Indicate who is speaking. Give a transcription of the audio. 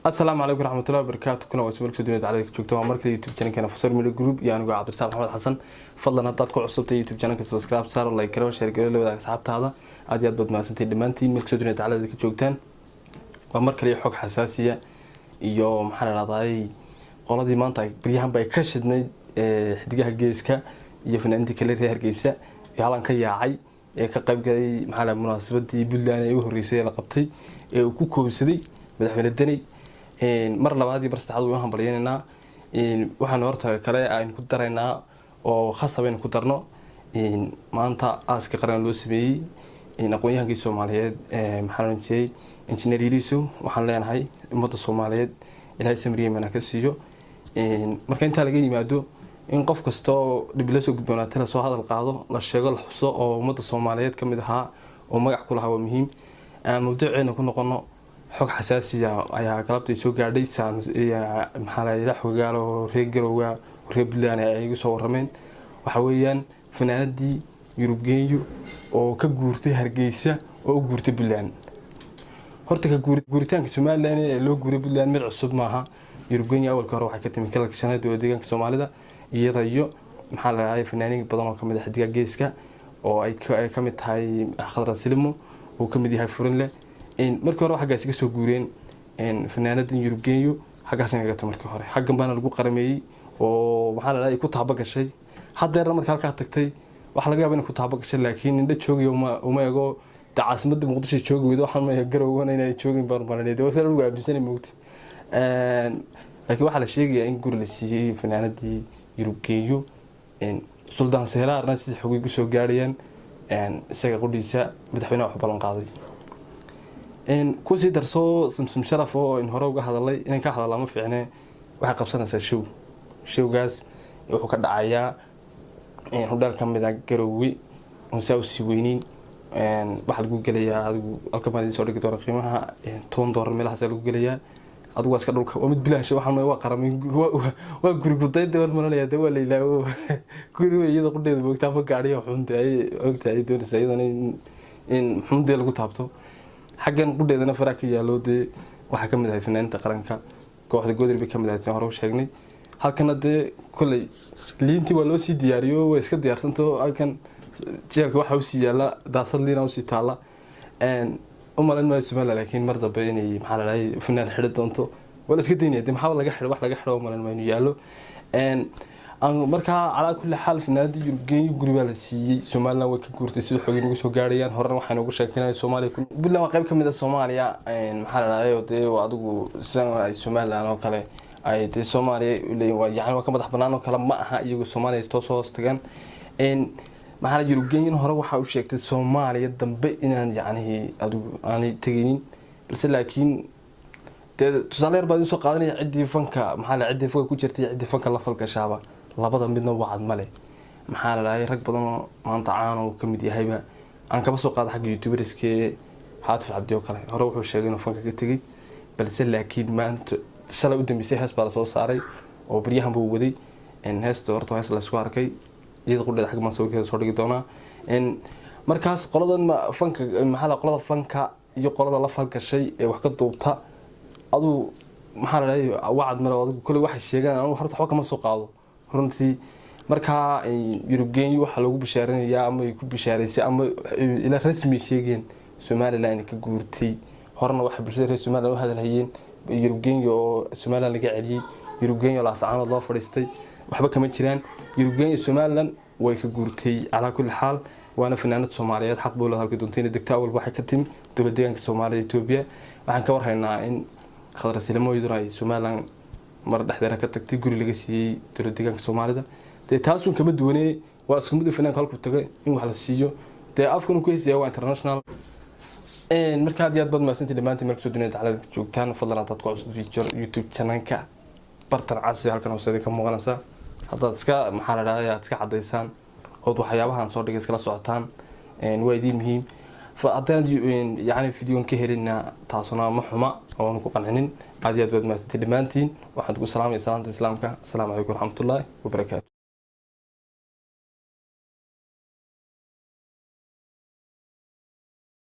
Speaker 1: Asalaamu calaykum waraxmatullahi wabarakaatu. Kuna waa markii dunida caalamka joogta, waa markii YouTube channelkeena Fasal Media Group iyo anigu Cabdirasaaq Maxamed Xasan. Fadlan haddaad ku cusubtay YouTube channelka, subscribe saar, like garo, share garo, la wadaag asxaabtaada. Aad iyo aad baad mahadsantahay dhammaantiin meel kastoo dunida caalamka ka joogtaan. Waa mar kale xog xasaasiya iyo maxaa la dhahday qoladii maanta ay baryahan bay ka shidnayd xidigaha geeska iyo fanaaniintii kale reer Hargeysa ee halan ka yaacay ee ka qayb galay maxaa la munaasabadii Puntland ee u horreysay ee la qabtay ee uu ku koobsaday madaxweyne Deni. Mar labaad iyo mar saddexaad waan hambalyeynaa. Waxaan horta kale aynu ku daraynaa oo khasab aynu ku darno maanta aaska qaran loo sameeyey aqoon-yahankii Soomaaliyeed, maxaa la jiray, Injineer Yariisow. Waxaan leenahay ummadda Soomaaliyeed Ilaahay samriye mana ka siiyo. Marka intaa laga yimaado, in qof kastoo dhib la soo gudboonaatay lasoo hadal qaado, la sheego, la xuso oo ummadda Soomaaliyeed ka mid ahaa oo magac ku lahaa waa muhiim. Aan mawduuceena ku noqono. Xog xasaasiya ayaa galabtay soo gaadhay, maxaa la yidhaha, xogaal oo reer Garowga, reer Puntland ay igu soo warrameen. Waxa weeyaan fanaanadii Yurub Geenyo oo ka guurtay Hargeysa oo u guurtay Puntland. Horta ka guuritaanka Somaliland ee loo guuray Puntland mid cusub maaha. Yurub Geenyo awalka hore waxay ka timi kalalka shanaad dowlad deegaanka Soomaalida, iyada iyo maxaa la dhahay fanaaniin badan oo kamid ah xidigaha geeska oo ay ka mid tahay Khadra Silimo uu ka mid yahay Furinle. Markii hore xaggaasi ka soo guureen fanaanadan Yurub Geenyo, xaggaasna kaga markii hore xaggan baana lagu qarameeyey oo maxaa la dhahay ku taaba gashay. Haddeerna marka halkaa tagtay waxaa laga yaabaa inay ku taaba gashay, laakiin indho joogayo uma ego de caasimadda Muqdisho joogi weydo. Waxaan ma Garowgana inay joogin baan maranay de wasaan lagu aaminsanay moogta. Laakiin waxaa la sheegayaa in guri la siiyey fanaanadii Yurub Geenyo. Suldaan Seeraarna sida xogay kusoo gaadhayaan, isaga qudhiisa madaxweynaha wax ballan qaaday. Kusii darsoo Samsam Sharaf oo in hore uga hadalay, inaan ka hadalaa ma fiicne. Waxay qabsanaysaa show. Showgaas wuxuu ka dhacayaa hudhaal ka mid ah Garowe oon saa usii weyneyn. Waxaa lagu gelayaa, adigu halkan baan idiin soo dhigi doona qiimaha, $10 meelahaas lagu gelayaa. Adigu waa iska dhulka, waa mid bilaash. Waxaan waa qaramay, waa guri gudayda waan maranaya de waa la ilaawo guri wey iyada qudheeda moogtaa ma gaadhiyo xunta ay ogtahay ay doonaysaa iyadana in xundee lagu taabto. Xaggan qudheedana faraa ka yaalo dee waxaa ka mid ahay fanaaniinta qaranka, kooxda Godri bay ka mid ahay hore u sheegnay. Halkana dee kolley liintii waa loo sii diyaariyo, way iska diyaarsanto. Halkan jeelka waxaa usii yaala daasad liina usii taalla. U malayn maayo Somaliland laakiin mar dambe inay maxaa la dhahay fanaan xidhi doonto. Waa la iska daynaya dee, maxaa laga xidho, wax laga xidho u malayn maayo inuu yaallo. Markaa calaa kulli xaal fanaanadii Yurub Geenyo guri baa la siiyey, Somaliland way ka guurtay sida xogay nagu soo gaadhayaan. Horena waxay noogu sheegtay inay Soomaaliya, Puntland waa qayb ka mid ah Soomaaliya, maxaa la dhahay dee adigu sidan ay Somaliland oo kale ay dee Soomaaliya leeyihin, waa yani waa ka madax banaan oo kale ma aha, iyagu Soomaaliya toos hoos tagaan. Maxaa la Yurub Geenyan hore waxaa u sheegtay Soomaaliya dambe inaan yacnihi adigu aanay tegaynin, balse laakiin dee tusaale yar baa idin soo qaadanaya. Ciddii fanka maxaa la ciddii fanka ku jirtay, ciddii fanka la falgashaaba labada midna wacad male. Maxaa la dhahay rag badan oo maanta caan oo ka mid yahayba aan kaba soo qaada xagga youtuberskee Xaatif Cabdi oo kale, hore wuxuu sheegay inuu fanka ka tegey, balse laakiin maanta shalay u dambeysay hees baa lasoo saaray oo baryahan buu waday. Heesta horta hees laysku arkay, iyada qudheeda xagga baan sawirkeeda soo dhigi doonaa. Markaas qoladan fanka maxaa la qolada fanka iyo qolada la falgashay ee wax ka duubta aduu maxaa la dhahay wacad male. Adigu kolley waxay sheegaan anigu horta waxba kama soo qaado runtii. Markaa Yurub Geenyo waxaa loogu bishaarinayaa ama ay ku bishaaraysay ama ila rasmi sheegeen Somaliland inay ka guurtay. Horena waxay bulshada reer Somaliland u hadalhayeen Yurub Geenyo oo Somaliland laga celiyey, Yurub Geenyo Laascaanood loo fadhiistay. Waxba kama jiraan, Yurub Geenyo Somaliland way ka guurtay calaa kulli xaal, waana fanaanad Soomaaliyeed, xaq buu leedahay halkii doonto inay degto. Awalba waxay ka timi dowlad deegaanka Soomaalida Etoobiya. Waxaan ka warhaynaa in Khadra Silimo iyaduna ay Somaliland mar dhexdeeda ka tagtay, guri laga siiyey dowlad deegaanka Soomaalida. Dee taasun kama duwanee, waa isku mid. Fanaanka halkuu tagay in wax la siiyo dee afkan ku heysaya waa international. Marka aad iyo aad baad mahadsantii dhammaantiin meel kasoo dunida dacalada joogtaan. Fadlan haddaad ku cusub YouTube channelka, bartan casi halkan hooseeda ka muuqanaysa, haddaad iska maxaa la dhahday aad iska cadaysaan ood waxyaabahan soo dhigay iskala socotaan, waa idiin muhiim. Haddaan yani videon ka helina taasuna ma xuma oonu ku qancinin. Aad iyo aad baad mahadsantii dhammaantiin. Waxaan ku salaamaya salaanta islaamka. Asalaamu calaykum waraxmatullaahi wabarakaatu.